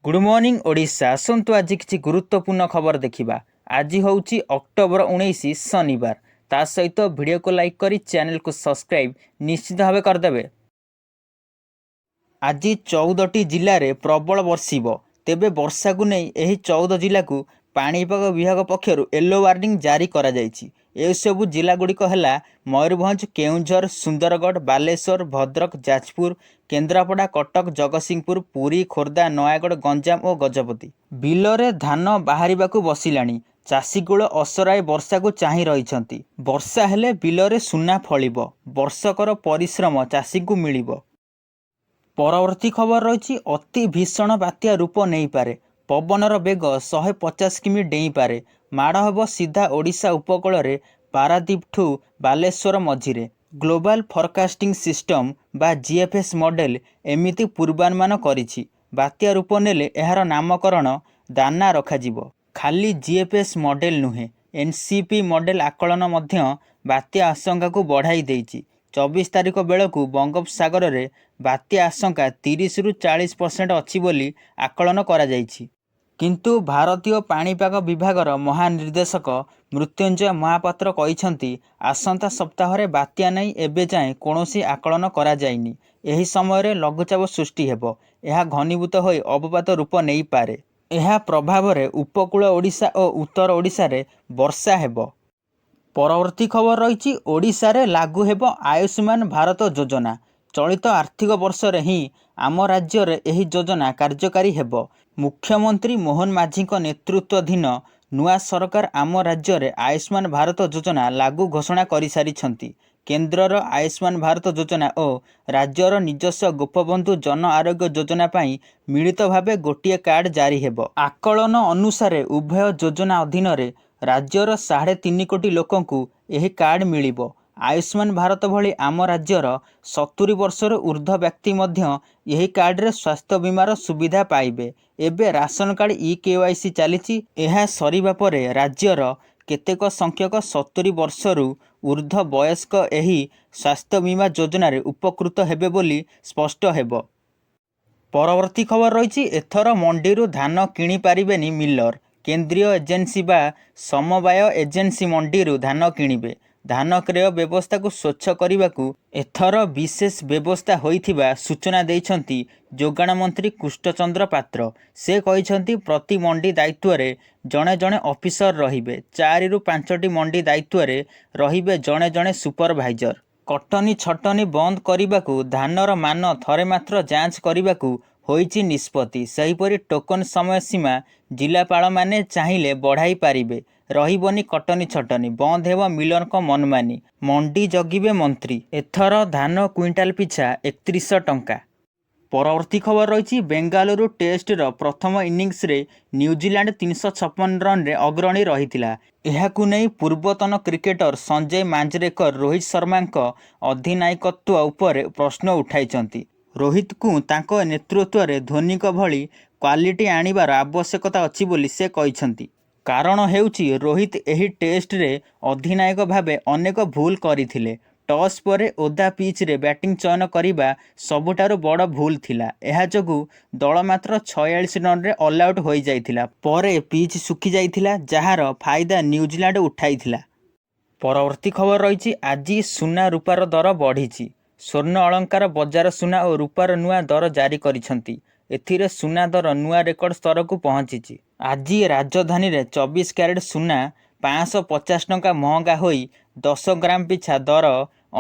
Good morning Odisha. ଆସନ୍ତୁ ଆଜି କିଛି ଗୁରୁତ୍ୱପୂର୍ଣ୍ଣ ଖବର ଦେଖିବା। ଆଜି ହେଉଛି ଅକ୍ଟୋବର 19, ଶନିବାର। ତା ସହିତ ଭିଡ଼ିଓକୁ ଲାଇକ୍ କରି ଚ୍ୟାନେଲକୁ ସବସ୍କ୍ରାଇବ୍ ନିଶ୍ଚିତ ଭାବେ କରିଦେବେ। ଆଜି 14ଟି ଜିଲ୍ଲାରେ ପ୍ରବଳ ବର୍ଷିବ। ତେବେ ବର୍ଷାକୁ ନେଇ ଏହି 14 ଜିଲ୍ଲାକୁ ପାଣିପାଗ ବିଭାଗ ପକ୍ଷରୁ ୟେଲୋ ୱାର୍ଣ୍ଣିଂ ଜାରି କରାଯାଇଛି। ଏସବୁ ଜିଲ୍ଲାଗୁଡ଼ିକ ହେଲା ମୟୂରଭଞ୍ଜ, କେଉଁଝର, ସୁନ୍ଦରଗଡ଼, ବାଲେଶ୍ୱର, ଭଦ୍ରକ, ଯାଜପୁର, କେନ୍ଦ୍ରାପଡ଼ା, କଟକ, ଜଗତସିଂହପୁର, ପୁରୀ, ଖୋର୍ଦ୍ଧା, ନୟାଗଡ଼, ଗଞ୍ଜାମ ଓ ଗଜପତି। ବିଲରେ ଧାନ ବାହାରିବାକୁ ବସିଲାଣି। ଚାଷୀକୁଳ ଅସରାଏ ବର୍ଷାକୁ ଚାହିଁ ରହିଛନ୍ତି। ବର୍ଷା ହେଲେ ବିଲରେ ସୁନା ଫଳିବ। ବର୍ଷକର ପରିଶ୍ରମ ଚାଷୀଙ୍କୁ ମିଳିବ। ପରବର୍ତ୍ତୀ ଖବର ରହିଛି, ଅତି ଭୀଷଣ ବାତ୍ୟା ରୂପ ନେଇପାରେ। ପବନର ବେଗ 150 କିମି ଡେଇଁପାରେ। ମାଡ଼ ହେବ ସିଧା ଓଡ଼ିଶା ଉପକୂଳରେ, ପାରାଦୀପଠୁ ବାଲେଶ୍ୱର ମଝିରେ। ଗ୍ଲୋବାଲ ଫରକାଷ୍ଟିଂ ସିଷ୍ଟମ ବା ଜିଏଫଏସ ମଡେଲ ଏମିତି ପୂର୍ବାନୁମାନ କରିଛି। ବାତ୍ୟା ରୂପ ନେଲେ ଏହାର ନାମକରଣ 'ଦାନା' ରଖାଯିବ। ଖାଲି ଜିଏଫଏସ ମଡେଲ ନୁହେଁ, ଏନସିପି ମଡେଲ ଆକଳନ ମଧ୍ୟ ବାତ୍ୟା ଆଶଙ୍କାକୁ ବଢ଼ାଇ ଦେଇଛି। 24 ତାରିଖ ବେଳକୁ ବଙ୍ଗୋପସାଗରରେ ବାତ୍ୟା ଆଶଙ୍କା 30ରୁ 40% ଅଛି ବୋଲି ଆକଳନ କରାଯାଇଛି। କିନ୍ତୁ ଭାରତୀୟ ପାଣିପାଗ ବିଭାଗର ମହାନିର୍ଦ୍ଦେଶକ ମୃତ୍ୟୁଞ୍ଜୟ ମହାପାତ୍ର କହିଛନ୍ତି, ଆସନ୍ତା ସପ୍ତାହରେ ବାତ୍ୟା ନେଇ ଏବେ ଯାଏଁ କୌଣସି ଆକଳନ କରାଯାଇନି। ଏହି ସମୟରେ ଲଘୁଚାପ ସୃଷ୍ଟି ହେବ। ଏହା ଘନୀଭୂତ ହୋଇ ଅବପାତ ରୂପ ନେଇପାରେ। ଏହା ପ୍ରଭାବରେ ଉପକୂଳ ଓଡ଼ିଶା ଓ ଉତ୍ତର ଓଡ଼ିଶାରେ ବର୍ଷା ହେବ। ପରବର୍ତ୍ତୀ ଖବର ରହିଛି, ଓଡ଼ିଶାରେ ଲାଗୁ ହେବ ଆୟୁଷ୍ମାନ ଭାରତ ଯୋଜନା। ଚଳିତ ଆର୍ଥିକ ବର୍ଷରେ ହିଁ ଆମ ରାଜ୍ୟରେ ଏହି ଯୋଜନା କାର୍ଯ୍ୟକାରୀ ହେବ। ମୁଖ୍ୟମନ୍ତ୍ରୀ ମୋହନ ମାଝୀଙ୍କ ନେତୃତ୍ୱାଧୀନ ନୂଆ ସରକାର ଆମ ରାଜ୍ୟରେ ଆୟୁଷ୍ମାନ ଭାରତ ଯୋଜନା ଲାଗୁ ଘୋଷଣା କରିସାରିଛନ୍ତି। କେନ୍ଦ୍ରର ଆୟୁଷ୍ମାନ ଭାରତ ଯୋଜନା ଓ ରାଜ୍ୟର ନିଜସ୍ୱ ଗୋପବନ୍ଧୁ ଜନ ଆରୋଗ୍ୟ ଯୋଜନା ପାଇଁ ମିଳିତ ଭାବେ ଗୋଟିଏ କାର୍ଡ ଜାରି ହେବ। ଆକଳନ ଅନୁସାରେ ଉଭୟ ଯୋଜନା ଅଧୀନରେ ରାଜ୍ୟର 3.5 କୋଟି ଲୋକଙ୍କୁ ଏହି କାର୍ଡ ମିଳିବ। ଆୟୁଷ୍ମାନ ଭାରତ ଭଳି ଆମ ରାଜ୍ୟର 70 ବର୍ଷରୁ ଊର୍ଦ୍ଧ୍ୱ ବ୍ୟକ୍ତି ମଧ୍ୟ ଏହି କାର୍ଡରେ ସ୍ୱାସ୍ଥ୍ୟ ବୀମାର ସୁବିଧା ପାଇବେ। ଏବେ ରାସନ କାର୍ଡ ଇ-କେୱାଇସି ଚାଲିଛି। ଏହା ସରିବା ପରେ ରାଜ୍ୟର କେତେକ ସଂଖ୍ୟକ 70 ବର୍ଷରୁ ଊର୍ଦ୍ଧ୍ୱ ବୟସ୍କ ଏହି ସ୍ୱାସ୍ଥ୍ୟ ବୀମା ଯୋଜନାରେ ଉପକୃତ ହେବେ ବୋଲି ସ୍ପଷ୍ଟ ହେବ। ପରବର୍ତ୍ତୀ ଖବର ରହିଛି, ଏଥର ମଣ୍ଡିରୁ ଧାନ କିଣିପାରିବେନି ମିଲର। କେନ୍ଦ୍ରୀୟ ଏଜେନ୍ସି ବା ସମବାୟ ଏଜେନ୍ସି ମଣ୍ଡିରୁ ଧାନ କିଣିବେ। ଧାନ କ୍ରୟ ବ୍ୟବସ୍ଥାକୁ ସ୍ୱଚ୍ଛ କରିବାକୁ ଏଥର ବିଶେଷ ବ୍ୟବସ୍ଥା ହୋଇଥିବା ସୂଚନା ଦେଇଛନ୍ତି ଯୋଗାଣ ମନ୍ତ୍ରୀ କୃଷ୍ଣଚନ୍ଦ୍ର ପାତ୍ର। ସେ କହିଛନ୍ତି, ପ୍ରତି ମଣ୍ଡି ଦାୟିତ୍ୱରେ ଜଣେ ଜଣେ ଅଫିସର ରହିବେ। 4ରୁ 5ଟି ମଣ୍ଡି ଦାୟିତ୍ୱରେ ରହିବେ ଜଣେ ଜଣେ ସୁପରଭାଇଜର। କଟନୀ ଛଟନୀ ବନ୍ଦ କରିବାକୁ ଧାନର ମାନ ଥରେ ମାତ୍ର ଯାଞ୍ଚ କରିବାକୁ ହୋଇଛି ନିଷ୍ପତ୍ତି। ସେହିପରି ଟୋକନ ସମୟ ସୀମା ଜିଲ୍ଲାପାଳମାନେ ଚାହିଁଲେ ବଢ଼ାଇ ପାରିବେ। ରହିବନି କଟନୀ ଛଟନୀ, ବନ୍ଦ ହେବ ମିଲରଙ୍କ ମନମାନି। ମଣ୍ଡି ଜଗିବେ ମନ୍ତ୍ରୀ। ଏଥର ଧାନ କୁଇଣ୍ଟାଲ ପିଛା 3100 ଟଙ୍କା। ପରବର୍ତ୍ତୀ ଖବର ରହିଛି, ବେଙ୍ଗାଲୁରୁ ଟେଷ୍ଟର ପ୍ରଥମ ଇନିଂସରେ ନ୍ୟୁଜିଲାଣ୍ଡ 356 ରନରେ ଅଗ୍ରଣୀ ରହିଥିଲା। ଏହାକୁ ନେଇ ପୂର୍ବତନ କ୍ରିକେଟର ସଞ୍ଜୟ ମାଞ୍ଜରେକର ରୋହିତ ଶର୍ମାଙ୍କ ଅଧିନାୟକତ୍ୱ ଉପରେ ପ୍ରଶ୍ନ ଉଠାଇଛନ୍ତି। ରୋହିତଙ୍କୁ ତାଙ୍କ ନେତୃତ୍ୱରେ ଧୋନୀଙ୍କ ଭଳି କ୍ୱାଲିଟି ଆଣିବାର ଆବଶ୍ୟକତା ଅଛି ବୋଲି ସେ କହିଛନ୍ତି। କାରଣ ହେଉଛି ରୋହିତ ଏହି ଟେଷ୍ଟରେ ଅଧିନାୟକ ଭାବେ ଅନେକ ଭୁଲ କରିଥିଲେ। ଟସ୍ ପରେ ଓଦା ପିଚରେ ବ୍ୟାଟିଂ ଚୟନ କରିବା ସବୁଠାରୁ ବଡ଼ ଭୁଲ ଥିଲା। ଏହାଯୋଗୁ ଦଳ ମାତ୍ର 46 ରନରେ ଅଲଆଉଟ ହୋଇଯାଇଥିଲା। ପରେ ପିଚ୍ ଶୁଖି ଯାଇଥିଲା, ଯାହାର ଫାଇଦା ନ୍ୟୁଜିଲାଣ୍ଡ ଉଠାଇଥିଲା। ପରବର୍ତ୍ତୀ ଖବର ରହିଛି, ଆଜି ସୁନା ରୁପାର ଦର ବଢ଼ିଛି। ସ୍ୱର୍ଣ୍ଣ ଅଳଙ୍କାର ବଜାର ସୁନା ଓ ରୁପାର ନୂଆ ଦର ଜାରି କରିଛନ୍ତି। ଏଥିରେ ସୁନା ଦର ନୂଆ ରେକର୍ଡ ସ୍ତରକୁ ପହଞ୍ଚିଛି। ଆଜି ରାଜଧାନୀରେ 24 କ୍ୟାରେଟ ସୁନା 550 ଟଙ୍କା ମହଙ୍ଗା ହୋଇ 10 ଗ୍ରାମ ପିଛା ଦର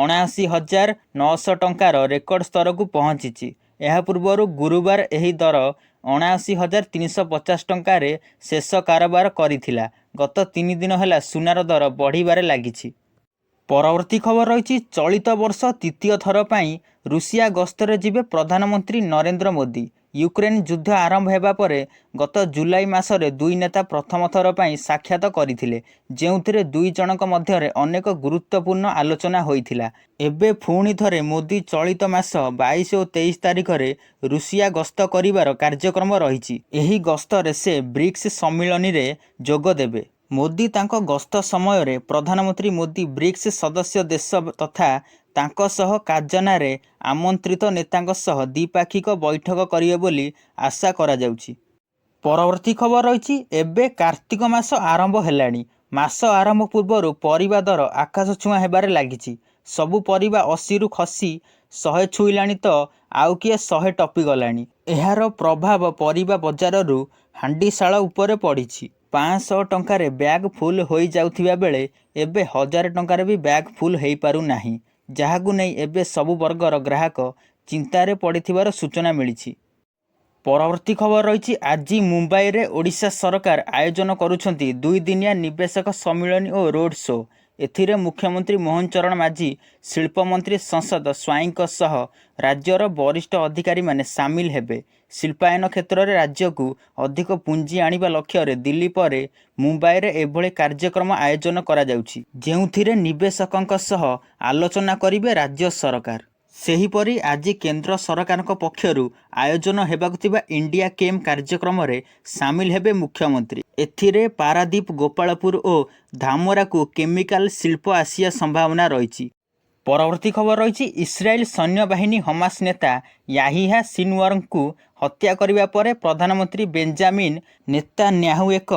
79,900 ଟଙ୍କାର ରେକର୍ଡ ସ୍ତରକୁ ପହଞ୍ଚିଛି। ଏହାପୂର୍ବରୁ ଗୁରୁବାର ଏହି ଦର 79,350 ଟଙ୍କାରେ ଶେଷ କାରବାର କରିଥିଲା। ଗତ ତିନି ଦିନ ହେଲା ସୁନାର ଦର ବଢ଼ିବାରେ ଲାଗିଛି। ପରବର୍ତ୍ତୀ ଖବର ରହିଛି, ଚଳିତ ବର୍ଷ ତୃତୀୟ ଥର ପାଇଁ ରୁଷିଆ ଗସ୍ତରେ ଯିବେ ପ୍ରଧାନମନ୍ତ୍ରୀ ନରେନ୍ଦ୍ର ମୋଦି। ୟୁକ୍ରେନ ଯୁଦ୍ଧ ଆରମ୍ଭ ହେବା ପରେ ଗତ ଜୁଲାଇ ମାସରେ ଦୁଇ ନେତା ପ୍ରଥମ ଥର ପାଇଁ ସାକ୍ଷାତ କରିଥିଲେ, ଯେଉଁଥିରେ ଦୁଇ ଜଣଙ୍କ ମଧ୍ୟରେ ଅନେକ ଗୁରୁତ୍ୱପୂର୍ଣ୍ଣ ଆଲୋଚନା ହୋଇଥିଲା। ଏବେ ପୁଣି ଥରେ ମୋଦି ଚଳିତ ମାସ 22 ଓ 23 ତାରିଖରେ ରୁଷିଆ ଗସ୍ତ କରିବାର କାର୍ଯ୍ୟକ୍ରମ ରହିଛି। ଏହି ଗସ୍ତରେ ସେ ବ୍ରିକ୍ସ ସମ୍ମିଳନୀରେ ଯୋଗଦେବେ। ମୋଦି ତାଙ୍କ ଗସ୍ତ ସମୟରେ ପ୍ରଧାନମନ୍ତ୍ରୀ ମୋଦି ବ୍ରିକ୍ସ ସଦସ୍ୟ ଦେଶ ତଥା ତାଙ୍କ ସହ କାଜାନରେ ଆମନ୍ତ୍ରିତ ନେତାଙ୍କ ସହ ଦ୍ୱିପାକ୍ଷିକ ବୈଠକ କରିବେ ବୋଲି ଆଶା କରାଯାଉଛି। ପରବର୍ତ୍ତୀ ଖବର ରହିଛି, ଏବେ କାର୍ତ୍ତିକ ମାସ ଆରମ୍ଭ ହେଲାଣି। ମାସ ଆରମ୍ଭ ପୂର୍ବରୁ ପରିବା ଦର ଆକାଶ ଛୁଆଁ ହେବାରେ ଲାଗିଛି। ସବୁ ପରିବା 80ରୁ ଖସି 100 ଛୁଇଁଲାଣି ତ ଆଉ କିଏ 100 ଟପିଗଲାଣି। ଏହାର ପ୍ରଭାବ ପରିବା ବଜାରରୁ ହାଣ୍ଡିଶାଳ ଉପରେ ପଡ଼ିଛି। 500 ଟଙ୍କାରେ ବ୍ୟାଗ ଫୁଲ ହୋଇଯାଉଥିବା ବେଳେ ଏବେ 1000 ଟଙ୍କାରେ ବି ବ୍ୟାଗ ଫୁଲ ହେଇପାରୁନାହିଁ। ଯାହାକୁ ନେଇ ଏବେ ସବୁ ବର୍ଗର ଗ୍ରାହକ ଚିନ୍ତାରେ ପଡ଼ିଥିବାର ସୂଚନା ମିଳିଛି। ପରବର୍ତ୍ତୀ ଖବର ରହିଛି, ଆଜି ମୁମ୍ବାଇରେ ଓଡ଼ିଶା ସରକାର ଆୟୋଜନ କରୁଛନ୍ତି 2 ଦିନିଆ ନିବେଶକ ସମ୍ମିଳନୀ ଓ ରୋଡ୍ ଶୋ। ଏଥିରେ ମୁଖ୍ୟମନ୍ତ୍ରୀ ମୋହନ ଚରଣ ମାଝୀ, ଶିଳ୍ପମନ୍ତ୍ରୀ ସଂସଦ ସ୍ୱାଇଁଙ୍କ ସହ ରାଜ୍ୟର ବରିଷ୍ଠ ଅଧିକାରୀମାନେ ସାମିଲ ହେବେ। ଶିଳ୍ପାୟନ କ୍ଷେତ୍ରରେ ରାଜ୍ୟକୁ ଅଧିକ ପୁଞ୍ଜି ଆଣିବା ଲକ୍ଷ୍ୟରେ ଦିଲ୍ଲୀ ପରେ ମୁମ୍ବାଇରେ ଏଭଳି କାର୍ଯ୍ୟକ୍ରମ ଆୟୋଜନ କରାଯାଉଛି। ଯେଉଁଥିରେ ନିବେଶକଙ୍କ ସହ ଆଲୋଚନା କରିବେ ରାଜ୍ୟ ସରକାର। ସେହିପରି ଆଜି କେନ୍ଦ୍ର ସରକାରଙ୍କ ପକ୍ଷରୁ ଆୟୋଜନ ହେବାକୁ ଥିବା ଇଣ୍ଡିଆ କେମ୍ କାର୍ଯ୍ୟକ୍ରମରେ ସାମିଲ ହେବେ ମୁଖ୍ୟମନ୍ତ୍ରୀ। ଏଥିରେ ପାରାଦୀପ, ଗୋପାଳପୁର ଓ ଧାମରାକୁ କେମିକାଲ ଶିଳ୍ପ ଆସିବା ସମ୍ଭାବନା ରହିଛି। ପରବର୍ତ୍ତୀ ଖବର ରହିଛି, ଇସ୍ରାଏଲ ସୈନ୍ୟବାହିନୀ ହମାସ ନେତା ୟାହିୟା ସିନୱାରଙ୍କୁ ହତ୍ୟା କରିବା ପରେ ପ୍ରଧାନମନ୍ତ୍ରୀ ବେଞ୍ଜାମିନ ନେତାନ୍ୟାହୁ ଏକ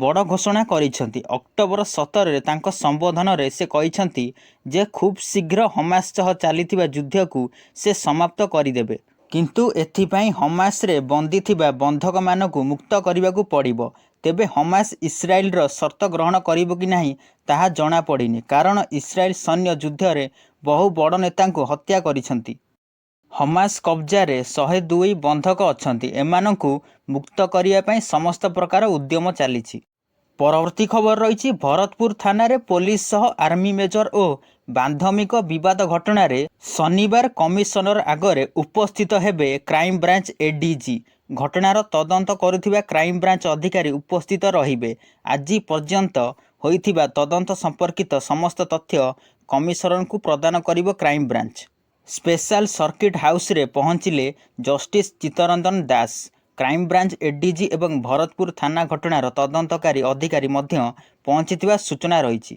ବଡ଼ ଘୋଷଣା କରିଛନ୍ତି। ଅକ୍ଟୋବର 17ରେ ତାଙ୍କ ସମ୍ବୋଧନରେ ସେ କହିଛନ୍ତି ଯେ ଖୁବଶୀଘ୍ର ହମାସ ସହ ଚାଲିଥିବା ଯୁଦ୍ଧକୁ ସେ ସମାପ୍ତ କରିଦେବେ। କିନ୍ତୁ ଏଥିପାଇଁ ହମାସରେ ବନ୍ଦୀ ଥିବା ବନ୍ଧକମାନଙ୍କୁ ମୁକ୍ତ କରିବାକୁ ପଡ଼ିବ। ତେବେ ହମାସ ଇସ୍ରାଏଲର ସର୍ତ୍ତ ଗ୍ରହଣ କରିବ କି ନାହିଁ ତାହା ଜଣାପଡ଼ିନି। କାରଣ ଇସ୍ରାଏଲ ସୈନ୍ୟ ଯୁଦ୍ଧରେ ବହୁ ବଡ଼ ନେତାଙ୍କୁ ହତ୍ୟା କରିଛନ୍ତି। ହମାସ କବଜାରେ 102 ବନ୍ଧକ ଅଛନ୍ତି। ଏମାନଙ୍କୁ ମୁକ୍ତ କରିବା ପାଇଁ ସମସ୍ତ ପ୍ରକାର ଉଦ୍ୟମ ଚାଲିଛି। ପରବର୍ତ୍ତୀ ଖବର ରହିଛି, ଭରତପୁର ଥାନାରେ ପୋଲିସ ସହ ଆର୍ମି ମେଜର ଓ ବାନ୍ଧବୀଙ୍କ ବିବାଦ ଘଟଣାରେ ଶନିବାର କମିଶନର ଆଗରେ ଉପସ୍ଥିତ ହେବେ କ୍ରାଇମବ୍ରାଞ୍ଚ ଏଡିଜି। ଘଟଣାର ତଦନ୍ତ କରୁଥିବା କ୍ରାଇମବ୍ରାଞ୍ଚ ଅଧିକାରୀ ଉପସ୍ଥିତ ରହିବେ। ଆଜି ପର୍ଯ୍ୟନ୍ତ ହୋଇଥିବା ତଦନ୍ତ ସମ୍ପର୍କିତ ସମସ୍ତ ତଥ୍ୟ କମିଶନରଙ୍କୁ ପ୍ରଦାନ କରିବ କ୍ରାଇମବ୍ରାଞ୍ଚ। ସ୍ପେଶାଲ ସର୍କିଟ ହାଉସରେ ପହଞ୍ଚିଲେ justice Chittaranjan Das. Crime branch ADG ଏବଂ ଭରତପୁର ଥାନା ଘଟଣାର ତଦନ୍ତକାରୀ ଅଧିକାରୀ ମଧ୍ୟ ପହଞ୍ଚିଥିବା ସୂଚନା ରହିଛି।